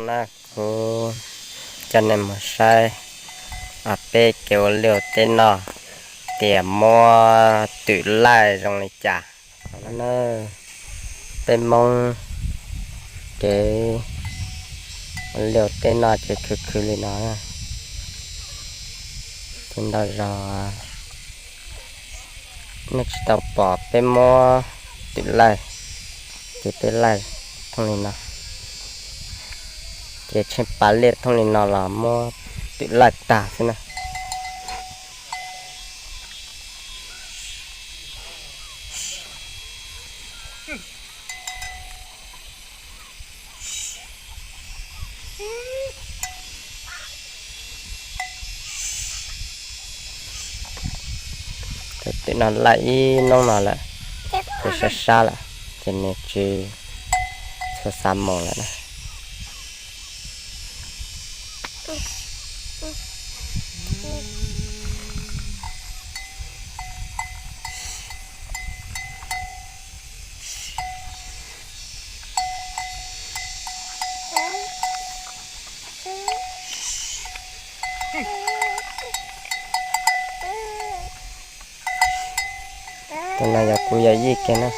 Kuv coj nej mus saib peb kev ua liaj ua teb noj tias muab twm laij zoo li cas. Peb Hmoob kev ua liaj ua teb noj ces khwv khwv li no. Ces ntau zaus nej tsis tau pom peb muab twm laij, ces peb laij thooj li no, ces tsheej pav liaj thooj li no los muab twm laij tag xwb na. Twm no laij ib hnub no lawm, ces sab sab lawm, ces nws tsis txhua xav mus lawm na. Tus no yog kuv yawm yij kiag na.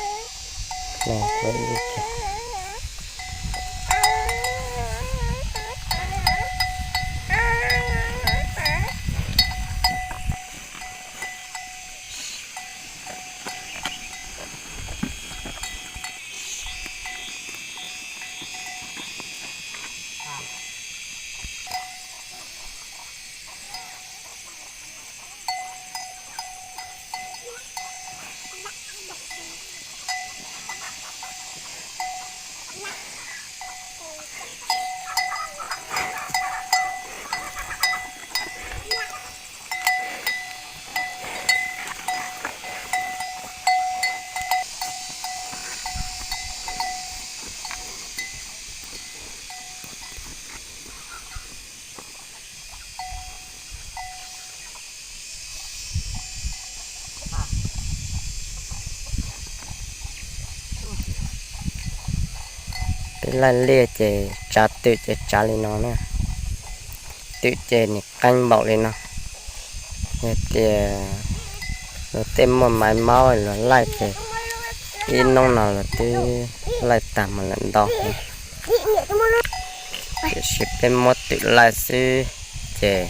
Peb laij liaj ces tsav twm ces tsav li no na. Twm ces nws qeeb npaum li no. Yog tias luag tej muaj maiv maub luag laij ces ib hnub no luag twb laij tag mus lawm ntau. Tiam sis peb muab twm laij xwb ces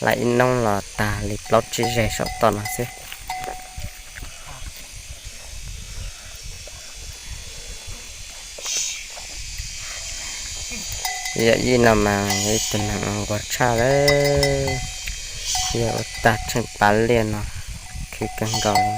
laij ib hnub los tag li plaub tsib zeg saum toj no xwb. Yawm yij no mas yog ib tug neeg nquag tshaj lawm, yog ua tag tsheej pav liaj no khwv kawg nkaus li.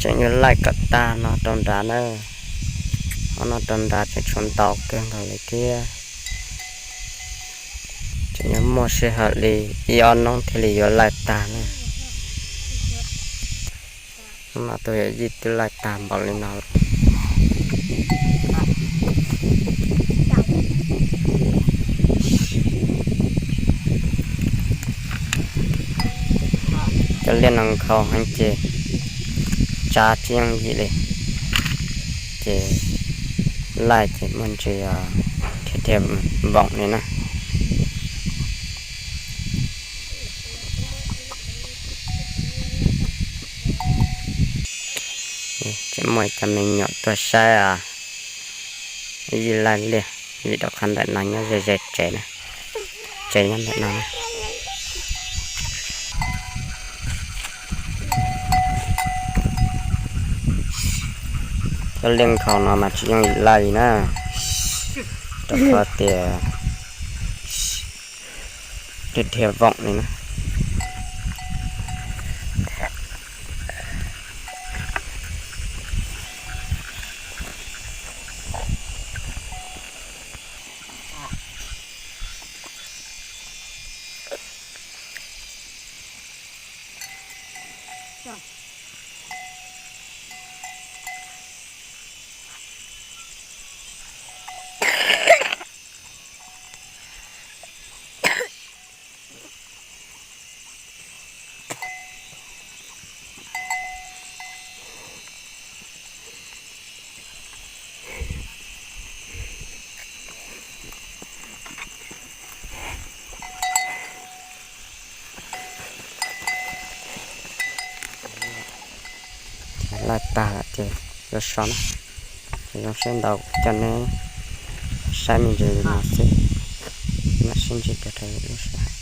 Tseem yuav laij kom tag no rau nrad na. Ob no rau nrad tseem tshuav ntau kawg nkaus li thiab. Tseem yuav muaj sij hawm li ib ob hnub thiaj li yuav laij tag na. Hnub no tus yawm yij twb laij tag npaum li no lawm. Cov liaj no nkhaus heev ces tsav tsis yooj yim li, ces laij ces muaj ntsis dhia dhia npoom li na. Tseem muaj cov me nyuam tuaj saib yij laij liaj, vim rau qhov ntawm no nyob ze ze tsev na, tsev nyob ntawm no. Cov liaj nkhaus no mas tsis yooj yim laj li na, rau qhov tias dhia dhia voom li na. Laj tag lawm ces yuav so na, ces zoo siab ntau coj neb saib me ntsis li no xwb, mam sib ntsib dua rau lub sij hawm.